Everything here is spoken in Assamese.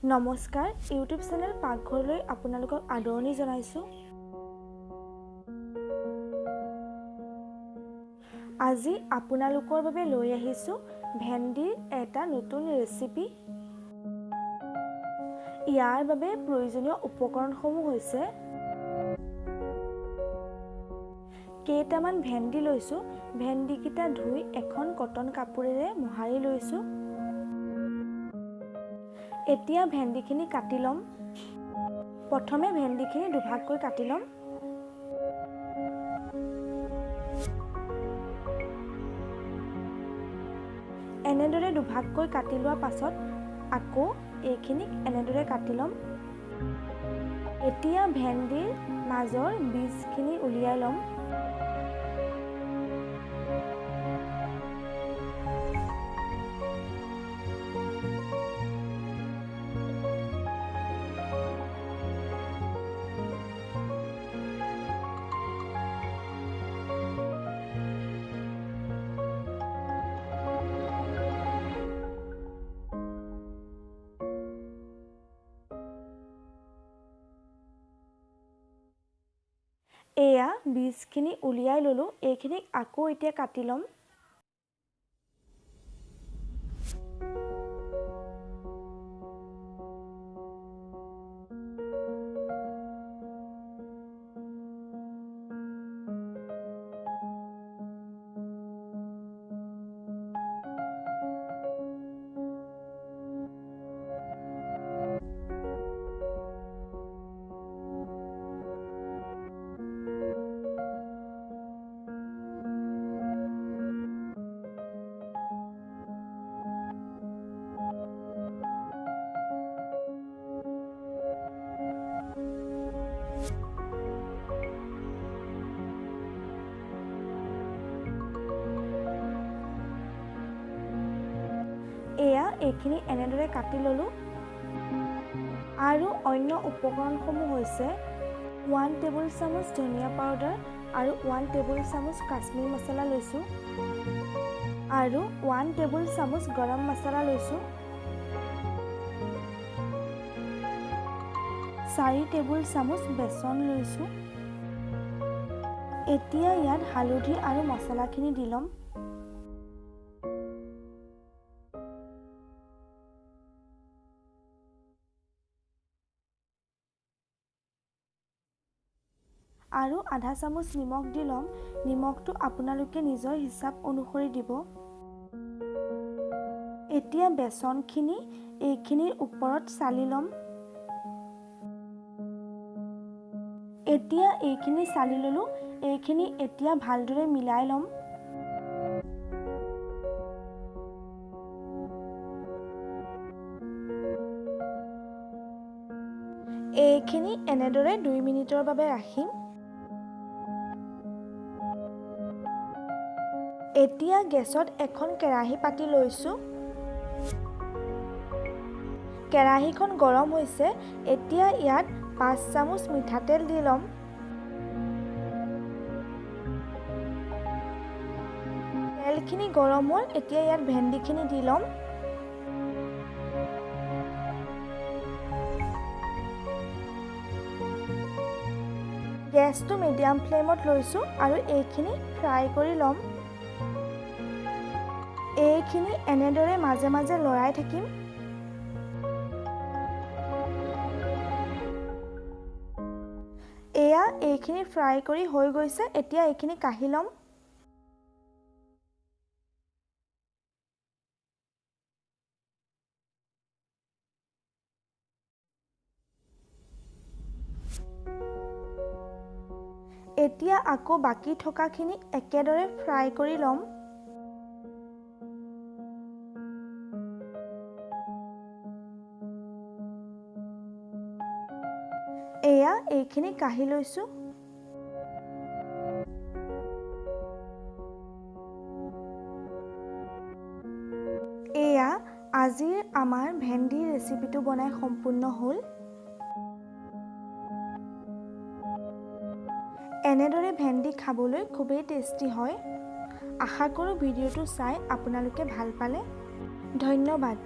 নমস্কাৰ, ইউটিউব চেনেল পাকঘৰলৈ আপোনালোকক আদৰণি জনাইছোঁ। আজি আপোনালোকৰ বাবে লৈ আহিছোঁ ভেন্দিৰ এটা নতুন ৰেচিপি। ইয়াৰ বাবে প্ৰয়োজনীয় উপকৰণসমূহ হৈছে কেইটামান ভেন্দি লৈছোঁ। ভেন্দিকেইটা ধুই এখন কটন কাপোৰেৰে মোহাৰি লৈছোঁ। এতিয়া ভেন্দিখিনি কাটি ল'ম। প্ৰথমে ভেন্দিখিনি দুভাগকৈ কাটি ল'ম। এনেদৰে দুভাগকৈ কাটি লোৱাৰ পাছত আকৌ এইখিনিক এনেদৰে কাটি ল'ম। এতিয়া ভেন্দিৰ মাজৰ বীজখিনি উলিয়াই ল'ম। এয়া বীজখিনি উলিয়াই ল'লোঁ। এইখিনিক আকৌ এতিয়া কাটি ল'ম। এয়া এইখিনি এনেদৰে কাটি ল'লোঁ। আৰু অন্য উপকৰণসমূহ হৈছে 1 টেবুল চামুচ ধনিয়া পাউডাৰ আৰু 1 টেবুল চামুচ কাশ্মীৰ মছলা লৈছোঁ আৰু 1 টেবুল চামুচ গৰম মছলা লৈছোঁ, 4 টেবুল চামুচ বেচন লৈছোঁ। এতিয়া ইয়াত হালধি আৰু মছলাখিনি দি ল'ম। আৰু আধা চামুচ নিমখ দি ল'ম। নিমখটো আপোনালোকে নিজৰ হিচাপ অনুসৰি দিব। এতিয়া বেচনখিনি এইখিনিৰ ওপৰত চালি ল'ম। এতিয়া এইখিনি চালি ল'লোঁ। এইখিনি এতিয়া ভালদৰে মিলাই ল'ম। এইখিনি এনেদৰে 2 মিনিটৰ বাবে ৰাখিম। এতিয়া গেছত এখন কেৰাহী পাতি লৈছোঁ। কেৰাহীখন গৰম হৈছে। এতিয়া ইয়াত 5 চামুচ মিঠাতেল দি ল'ম। তেলখিনি গৰম হ'ল। এতিয়া ইয়াত ভেন্দিখিনি দি ল'ম। গেছটো মিডিয়াম ফ্লেমত লৈছোঁ আৰু এইখিনি ফ্ৰাই কৰি ল'ম। এইখিনি এনেদৰে মাজে মাজে লৰাই থাকিম। এয়া এইখিনি ফ্ৰাই কৰি হৈ গৈছে। এতিয়া এইখিনি কাঢ়ি ল'ম। এতিয়া আকৌ বাকী থকাখিনি একেদৰে ফ্ৰাই কৰি ল'ম। এয়া এইখিনি কাঢ়ি লৈছোঁ। এয়া আজিৰ আমাৰ ভেন্দিৰ ৰেচিপিটো বনাই সম্পূৰ্ণ হ'ল। এনেদৰে ভেন্দি খাবলৈ খুবেই টেষ্টি হয়। আশা কৰোঁ ভিডিঅ'টো চাই আপোনালোকে ভাল পালে। ধন্যবাদ।